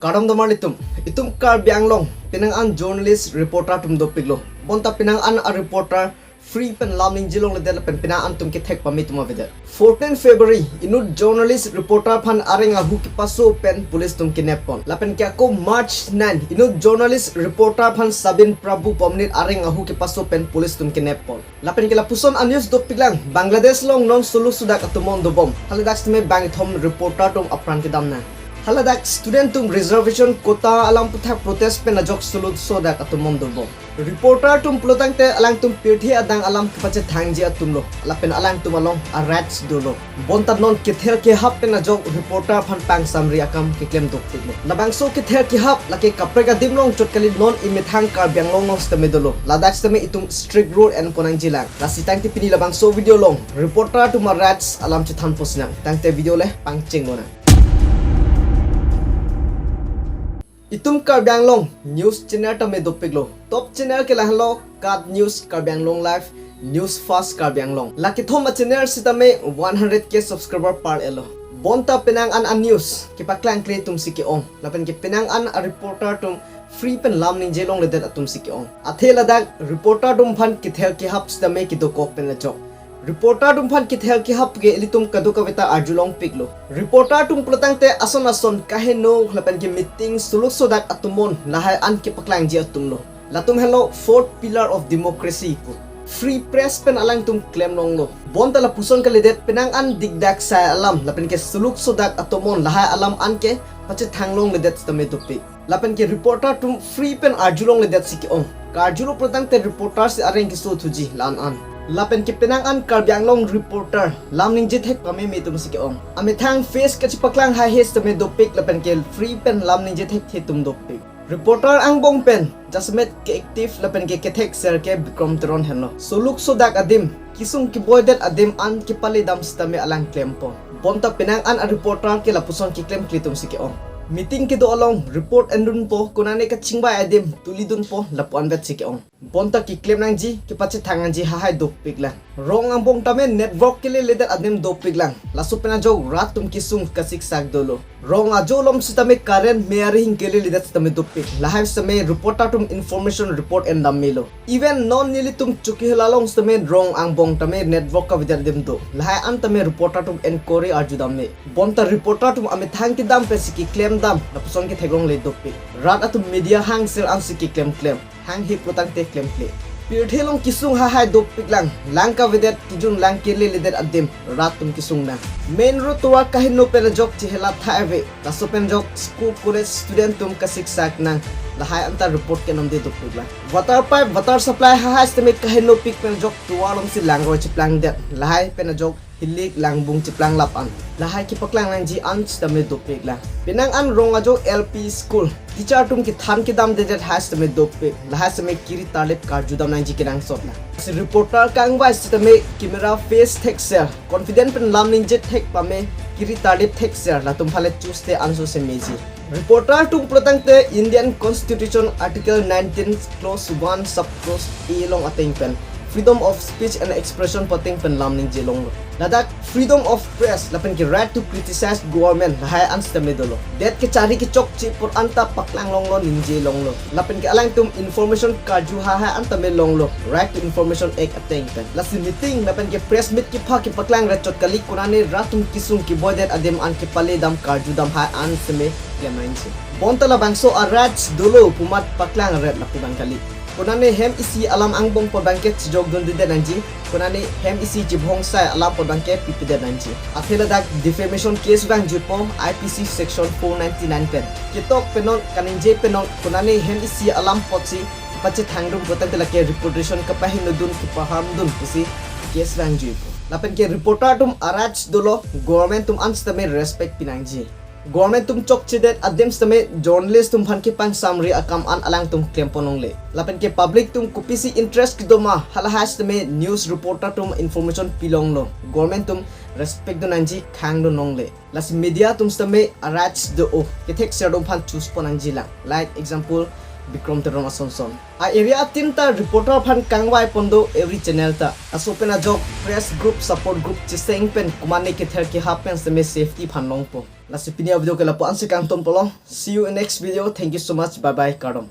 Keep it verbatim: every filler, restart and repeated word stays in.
Kardom damar litum, itum Karbi Anglong penang an journalist reporter atum dopiklo. Bonta penang an a reporter free pen lam ningje longledet lapen penang an atum kethek pame atum avedet. Fourteen February inut journalist reporter aphan areng ahu kepaso pen police atum kinep pon. Lapen ke ako March nine inut journalist reporter aphan Sabin Prabhu pu amonit areng ahu kepaso pen police atum kinep pon. Lapen ke lapuson a news dopiklang, Bangladesh along non suluk sudak atomon dobom. Haladak sitame bangkethom reporter atum apran kedam nang. Haladak student atum reservation quota alam aputhak protest pen ajok suluk sudak atomon dobom. Reporter atum pulotangte alangtum pirthe adang alam kepachethangji atumlo. Lapen alangtum along a rights dolo. Bonta non kethel kehap pen ajok reporter aphan pangsamri akam keklem dopiklo. Labangso kethel kehap lake kaprek adim along chot kali, non imethang Karbi Anglong along sitame dolo. Ladak sitame itum strict rule enpon nangjilang. Lasi tangte pini labangso video along reporter atum a rights alam chethan posinang. Tangte video le pangchenglonang. Itum Karbi Anglong news channel tame dopiklo. Top channel ke lahelo KAT News Karbi Anglong Live, News Fast Karbi Anglong. Lake kethom a channel sitame one hundred K subscriber par-elo. Bonta penang an a news kepaklangkle atum si ke-ong. Lapen ke penang an a reporter atum free pen lam ningje longledet atum si ke-ong. Athe ladak reporter atum aphan kethel kehap sitame kedokok pen ajok. Reporter atum aphan kethel kehap ke ilitum kadokaveta arjulongpiklo. Reporter atum pulotangte ason ason kaheno lapen ke meeting suluk sudak atomon lahai an kepaklangji atumlo. Latum helo fourth pillar of democracy pu. Free press pen alangtum klem longlo. Bonta lapuson kalidet penang an dikdak sai alam lapen ke suluk sudak atomon lahai alam an kepachethang longledet sitame dopik. Lapen ke reporter atum free pen arjulongledet si ke-ong. Karjulo pulotangte reporter si areng keso thuji la-an an. Lapen ke penang an Karbi Anglong reporter lam ningje thek pameme atum si ke-ong. Amethang face kachepaklang haihe sitame dopik lapen ke free pen lam ningje thekthe atum dopik. Reporter angbong pen jasemet ke-active lapen ke kethekser ke Bikrom Teron henlo. Suluk sudak adim, kesung keboidet adim an kepaledam sitame alang klempon. Bonta penang an a reporter ke lapuson keklemkle atum si ke-ong. Meeting kedo along report endunpo, konane kachingvai adim tulidunpo lapu-an vet si ke-ong. Bonta keklem nangji, kepachethang nangji hahai dopiklang. Rong angbong tame network keleledet adim dopiklang. Laso pen ajok rat atum kesung kasiksak dolo. Rong ajo along sitame current me arihing keleledet sitame dopik. Lahai sitame reporter atum information report endam melo. Even non nelitum Chokihola along sitame rong angbong tame network kavedet adim do. Lahai an tame reporter atum enquiry arjudam me. Bonta reporter atum amethang kedam pensi keklemdam, lapuson ketheklongle dopik. Rat atum media hangsel ansi keklemklem. Hanghe pulotangte klemkle. Pirthe along kesung hahai dopiklang. Lang kavedet, kejun lang keleledet adim rat atum kesung nang. Main road tovar kaheno pen ajok chehela thai ave. Laso pen ajok school college student atum kasiksak nang. Lahai anta report kenamde dopiklang. Water pipe, water supply hahai sitame kahenopik pen ajok tovar alongsi langroi cheplangdet. Lahai pen ajok hilik langbung cheplang lap an. Lahai kepaklang nangji an sitame dopiklang. Penang an rong ajo L P school teacher atum kethan kedamdedet hai sitame dopik. Lahai sitame kiri tarlip karjudam nangji kenangsotlang. Si reporter kangvai sitame camera face thekser, confident pen lam ningje thek pame, kiri tarlip thekser, latum aphan le choose te anso se meji. Reporter atum pulotangte Indian Constitution Article nineteen Clause one Sub Clause A along ateng pen freedom of speech and expression pu ateng pen lam ningje longlo. Ladak freedom of press lapen ke right to criticize government lahai an sitame dolo. Det kechari kechokche apor anta paklang longlo, ningje longlo. Lapen ke alangtum information karju hahai an tame longlo, Right to Information Act ateng pen. Lasi meeting lapen ke press meet kepha kepaklang rechot kali, konane rat atum kesung keboidet adim an kepaledam karjudam hai an sitame klem nangji. Bonta labangso a rights dolo pu amat paklang ret lapu abang kali. Konane hem isi alam angbong pu abang ke chejokdundedet nangji. Konane hem isi chebongsai alam pu abang ke pipedet nangji. Athe ladak defamation case vangjuipo I P C section four ninety-nine pen. Ketok penon, kaningje penon, konane hem isi alam apotsi pachethangdun pulotangte lake reputation kapahinodun, kapaharmdun pusi case vangjuipo. Lapen ke reporter atum a rights dolo, government atum an sitame respect pinangji. Government atum chokchedet adim sitame journalist atum aphan kepangsamri akam an alangtum klempon longle. Lapen ke public atum kopisi interest kedoma, halahai sitame news reporter atum information pilonglo. Government atum respect dun nangji, khangdun longle. Lasi media atum sitame a rights do-o, kethekser atum aphan choose pon nangjilang. Like example, Bikrom Teron asonson. A area atin ta reporter aphan kangvai pon do every channel ta. Laso pen ajok press group, support group cheseng pen komane kethel kehap pen sitame safety aphan longpo. Lasi pini a-video ke lapu-an si kangton pulo. See you in next video. Thank you so much. Bye bye. Kardom.